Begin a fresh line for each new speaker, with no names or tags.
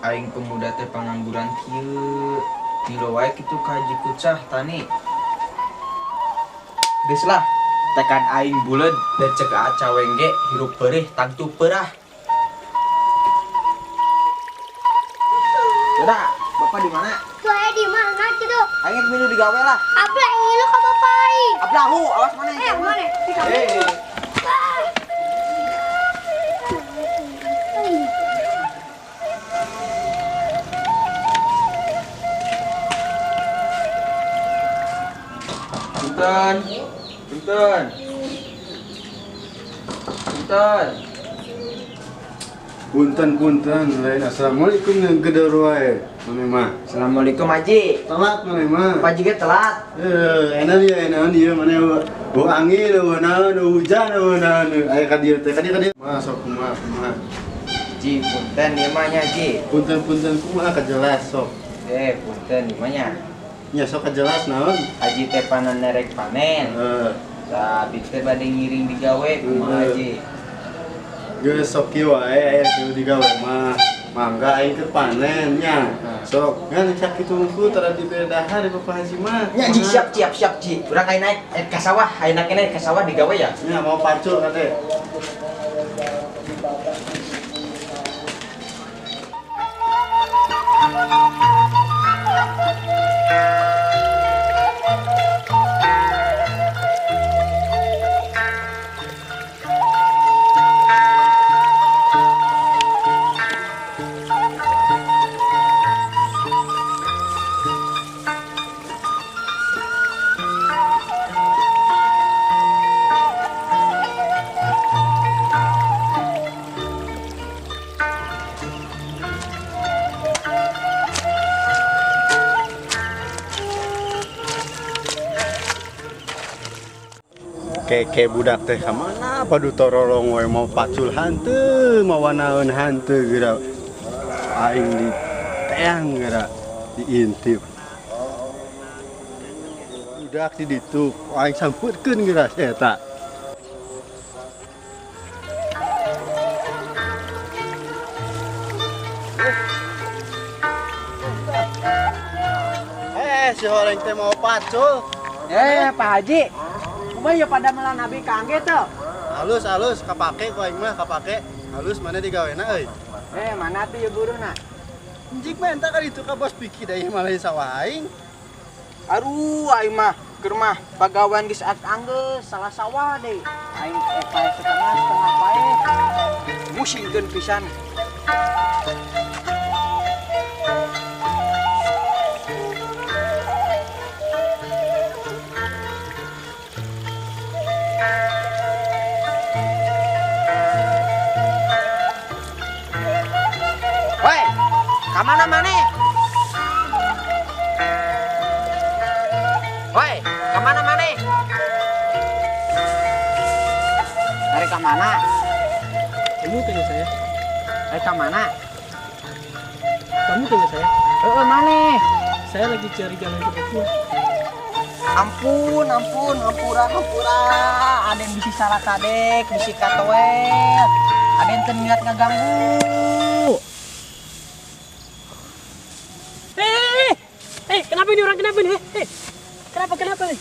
Aing pemuda teh pangangguran kieu. Nilo wae kitu ka Haji Kucah tani. Geus lah, tekan aing buleud dan cek acaweng ge hirup peurih tangtu peurah. Udah, bapak di mana?
Saya di mana gitu?
Aing milu digawe lah.
Abla ngilu ka bapak aing.
Ablahu, awas mana?
Eh, mana?
Punten. Punten. Punten.
Punten punten lain assalamualaikum yang gedor wae. Mane mah.
Assalamualaikum Haji.
Telat mane mah.
Pak Haji ge telat.
Enak dia enak dia mane bau angin, bau naon, hujan, bau naon. Aya ka dieu teh, ka dieu ka dieu. Mah sok kumaha kumaha.
Ji punten ieu mah nya Ji.
Punten punten kumaha kajelas sok.
Punten ieu mah nya.
Nya sok kajelas naon?
Haji teh panen nerek panen.
Heeh.
Tah abdi teh bade ngiring digawe kumaha Haji?
Geus sok kieu wae aya kieu digawe mah. Mangga aing keur panen nya. Sok ngan sakitu hungkul tara dibere dahar di Bapak Haji mah.
Nya Ji siap siap siap Ji. Urang aing naik ka sawah, aing naik ka sawah digawe ya.
Nya mau pacul kate. Keke budak teh ka mana padu torolong we mau pacul hanteu mawa naon hanteu geura aing di teang geura diintip budak di ditu aing sampeurkeun geura eta. Si horeng teh mau pacul.
Pak Haji. Kumaha ya pada melan abi kangge teu?
Halus halus kapake ku aing mah kapake. Halus mana digawena euy.
Mana tuh ya buruhna?
Anjing mah entah ka ditu ka bos Piki da ieu malah sawah aing.
Aduh aing mah keur mah pagawean geus anggeus salah sawah deui. Aing pae setengah setengah pae. Musingkeun pisan. Woi, kamana maneh? Woi, kamana maneh? Dari kamana?
Kamu tanya saya.
Dari kamana?
Kamu tanya saya.
Maneh?
Saya lagi cari jalan ke Papua.
Ampun, ampun, hampura, hampura. Ada yang bisi salah kadek, bisi katoel. Ada yang niat ngeganggu.
Kenapa ini orang, kenapa ini? Kenapa nih?